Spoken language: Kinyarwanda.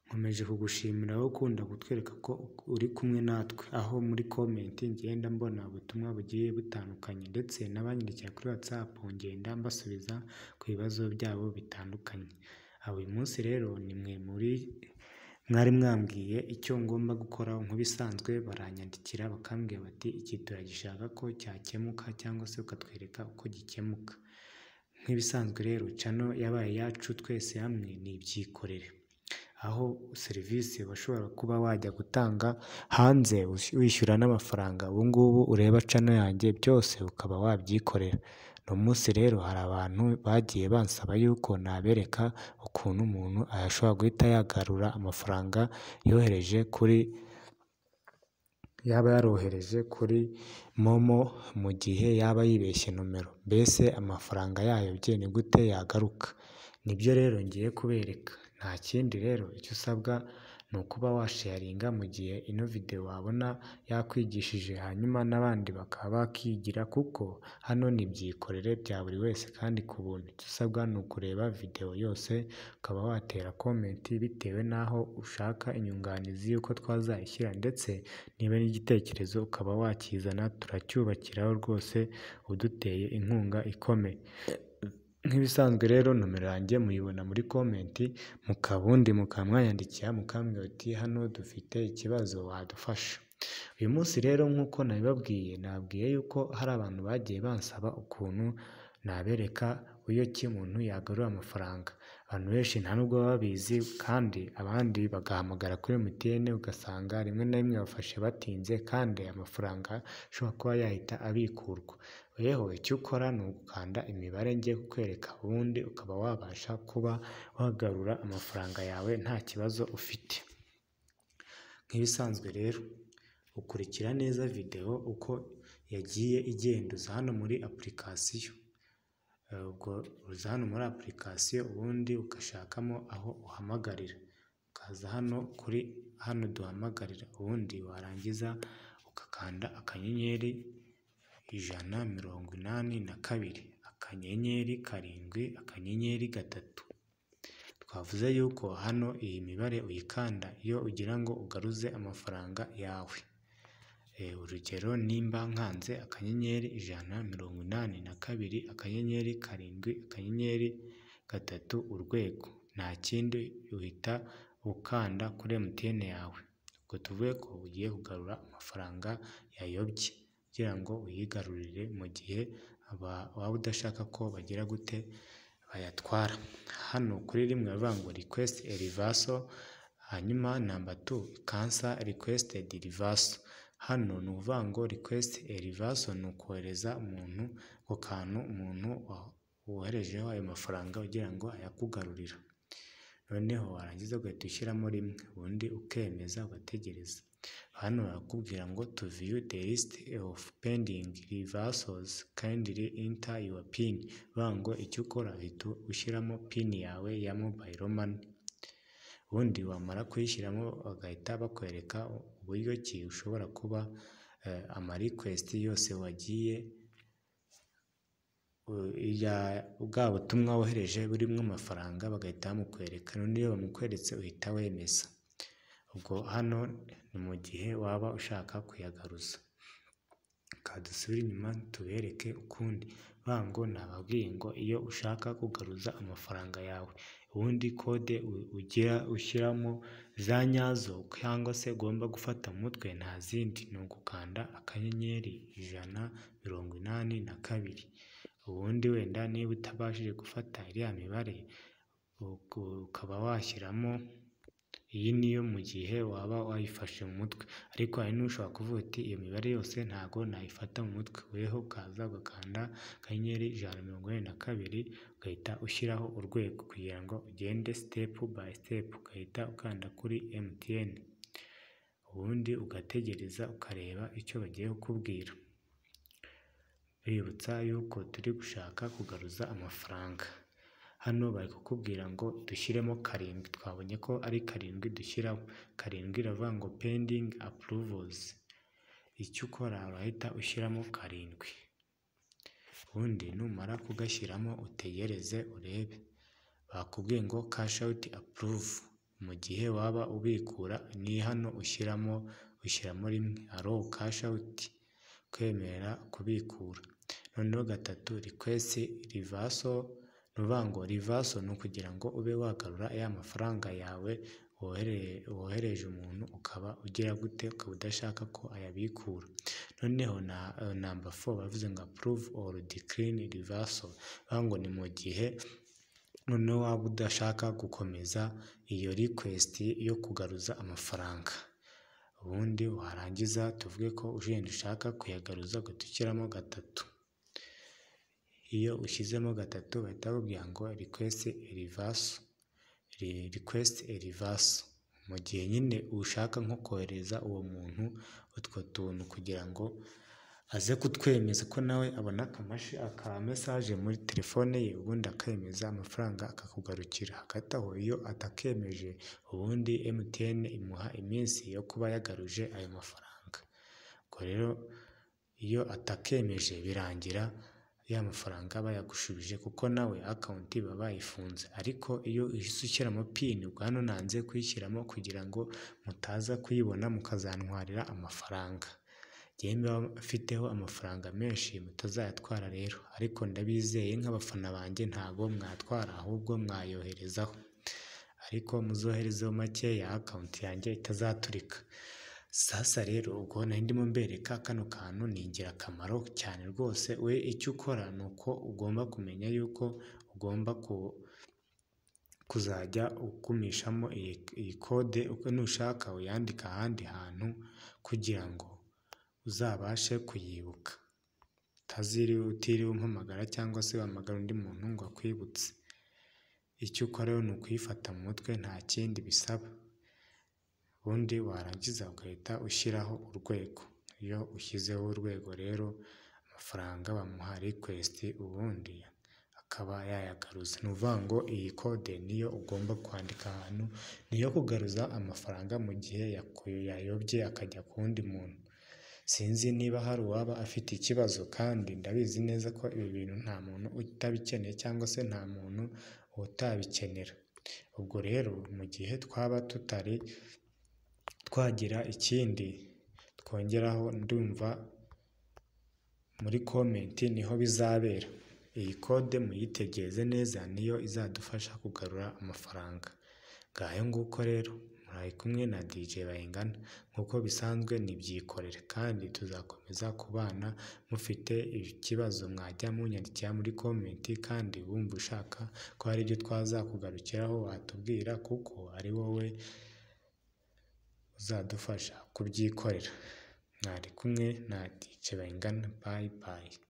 Nkomeje kugushimira wowe ukunda kutwereka ko uri kumwe natwe, aho muri comment ngenda mbona ubutumwa bugiye butandukanye, ndetse n'abanyandikira kuri WhatsApp ngenda mbasubiza ku bibazo byabo bitandukanye. Uyu munsi rero ni mwe muri mwari mwambwiye icyo ngomba gukora. Nk'ibisanzwe baranyandikira bakambwira bati: "Iki turagishaka ko cyakemuka cyangwa se ukatwereka uko gikemuka." Nk'ibisanzwe rero, channel yabaye iyacu twese hamwe, ni ibyikorere, aho serivisi washobora kuba wajya gutanga hanze wishyura n'amafaranga, ubu ngubu ureba channel yanjye byose ukaba wabyikorera. Uno munsi rero hari abantu bagiye bansaba yuko nabereka ukuntu umuntu ashobora guhita yagarura amafaranga yohereje kuri, yaba yarohereje kuri MoMo mu gihe yaba yibeshye nomero, mbese amafaranga yayobye, ni gute yagaruka? Nibyo rero ngiye kubereka. Nta kindi rero, icyo usabwa ni ukuba washaringa mu gihe ino video wabona yakwigishije, hanyuma n'abandi bakaba bakigira, kuko hano ni byikorere bya buri wese kandi ku buntu. Icyo usabwa ni ukureba video yose, ukaba watera comment bitewe n'aho ushaka inyunganizi y'uko twazayishyira, ndetse niba n'igitekerezo ukaba wakizana, turacyubakiraho rwose uduteye inkunga ikomeye. Nk'ibisanzwe rero, nomero yanjye muyibona muri comment, mukabundi mukaba mwanyandikira mukambwira uti: "Hano dufite ikibazo, wadufasha." Uyu munsi rero, nk'uko nabibabwiye, nababwiye yuko hari abantu bagiye bansaba ukuntu nabereka uburyo ki umuntu yagarura amafaranga. Abantu benshi nta nubwo baba babizi, kandi abandi bagahamagara kuri MTN ugasanga rimwe na rimwe bafashe batinze, kandi amafaranga ashobora kuba yahita abikurwa. Weho icyo ukora ni ugukanda imibare ngiye kukwereka, ubundi ukaba wabasha kuba wagarura amafaranga yawe nta kibazo ufite. Nk'ibisanzwe rero, ukurikira neza video uko yagiye igenda. Uza hano muri application, ubwo uza hano muri application, ubundi ugashakamo aho uhamagarira, ukaza hano kuri hano duhamagarira, ubundi warangiza ugakanda *182*7*3. Twavuze yuko hano iyi mibare uyikanda iyo ugira ngo ugaruze amafaranga yawe. Urugero, nimba nkanze *182*7*3*#, nta kindi, uhita ukanda kuri MTN yawe. Ubwo tuvuge ko ugiye kugarura amafaranga yayobye, kugira ngo uyigarurire mu gihe waba udashaka ko bagira gute, bayatwara. Hano kuri rimwe baravuga ngo "Request a reversal", hanyuma number 2, "Cancel requested reversal". Hano ni ukuvuga ngo "Request a reversal" ni ukohereza umuntu ako kantu, umuntu woherejeho ayo mafaranga, ugira ngo ayakugarurira. Noneho warangiza ugahita ushyiramo rimwe, ubundi ukemeza, ugategereza. Hano barakubwira ngo "To view the list of pending reversals, kindly enter your PIN." Bivuga ngo icyo ukora, uhita ushyiramo PIN yawe ya mobile money, ubundi wamara kuyishyiramo bagahita bakwereka uburyo ki ushobora kuba ama request yose wagiye, bwa butumwa wohereje burimo amafaranga, bagahita bamukwereka. Noneho iyo bamukweretse uhita wemeza. Ubwo hano ni mu gihe waba ushaka kuyagaruza. Reka dusubire inyuma tubereke ukundi. Bivuga ngo nababwiye ngo iyo ushaka kugaruza amafaranga yawe, ubundi code ugira ushyiramo za nyazo cyangwa se ugomba gufata mu mutwe nta zindi, ni ugukanda *182. Ubundi wenda niba utabashije gufata iriya mibare, ukaba washyiramo iyi, niyo mu gihe waba wayifashe mu mutwe. Ariko hari n'ushobora kuvuga uti: "Iyo mibare yose ntago nayifata mu mutwe." Weho ukaza ugakanda *182, ugahita ushyiraho urwego kugira ngo ugende step by step, ugahita ukanda kuri MTN, ubundi ugategereza ukareba icyo bagiye kukubwira. Bibutsa yuko turi gushaka kugaruza amafaranga. Hano bari kukubwira ngo dushyiremo karindwi, twabonye ko ari karindwi dushyiraho. Karindwi iravuga ngo "Pending approvals". Icyo ukora, urahita ushyiramo karindwi, ubundi numara kugashyiramo utegereze urebe. Bakubwiye ngo "Cash out approve". Mu gihe waba ubikura ni hano ushyiramo 1, allow cash out, kwemerera kubikura. Noneho 3 request reversal, ni ukuvuga ngo reversal ni ukugira ngo ube wagarura ya mafaranga yawe wohereje umuntu, ukaba ugira gute, ukaba udashaka ko ayabikura. Noneho na namba 4 bavuze ngo approve or decline reversal, bivuga ngo ni mu gihe noneho waba udashaka gukomeza iyo request yo kugaruza amafaranga. Ubundi warangiza tuvuge ko ugenda ushaka kuyagaruza ugahita ushyiramo 3. Iyo ushyizemo 3 bahita bakubwira ngo request reversal, request reversal. Mu gihe nyine ushaka nko kohereza uwo muntu utwo tuntu kugira ngo aze kutwemeza ko nawe abona aka message muri telefone ye, ubundi akemeza amafaranga akakugarukira. Hagati aho iyo atakemeje ubundi MTN imuha iminsi yo kuba yagaruje ayo mafaranga. Ubwo rero iyo atakemeje birangira ya mafaranga bayagushubije, kuko nawe account baba bayifunze. Ariko iyo uhise ushyiramo PIN, ubwo hano nanze kuyishyiramo kugira ngo mutaza kuyibona mukazantwarira amafaranga. Njyewe mba mfiteho amafaranga menshi mutazayatwara rero, ariko ndabizeye nk'abafana banjye ntago mwatwara, ahubwo mwayoherezaho, ariko muzoherezeho make ya account yanjye itazaturika. Sasa rero ubwo nari ndimo mbereka kano kantu ni ingirakamaro cyane rwose. We icyo ukora ni uko ugomba kumenya yuko ugomba kuzajya ukumishamo iyi kode, nushaka uyandika ahandi hantu kugira ngo uzabashe kuyibuka, utiriwe umpamagara cyangwa se wahamagara undi muntu ngo akwibutse. Icyo ukora rero ni ukuyifata mu mutwe, nta kindi bisaba. Ubundi warangiza ugahita ushyiraho urwego. Iyo ushyizeho urwego rero amafaranga bamuha request, ubundi akaba yayagaruza. Ni ukuvuga ngo iyi kode niyo ugomba kwandika ahantu, niyo kugaruza amafaranga mu gihe yayobye akajya ku wundi muntu. Sinzi niba hari uwaba afite ikibazo, kandi ndabizi neza ko ibi bintu nta muntu utabikeneye cyangwa se nta muntu utabikenera. Ubwo rero mu gihe twaba tutari twagira ikindi twongeraho, ndumva muri comment niho bizabera. Iyi kode muyitegereze neza, niyo izadufasha kugarura amafaranga. Ngayo nguko rero, murayi kumwe na DJ Bayingana nk'uko bisanzwe nibyikorere, kandi tuzakomeza kubana. Mufite ikibazo mwajya munyandikira muri comment, kandi wumva ushaka ko hari ibyo twazakugarukiraho watubwira, kuko ari wowe uzadufasha kubyikorera. Mwari kumwe na DJ Bayingana, bye bye.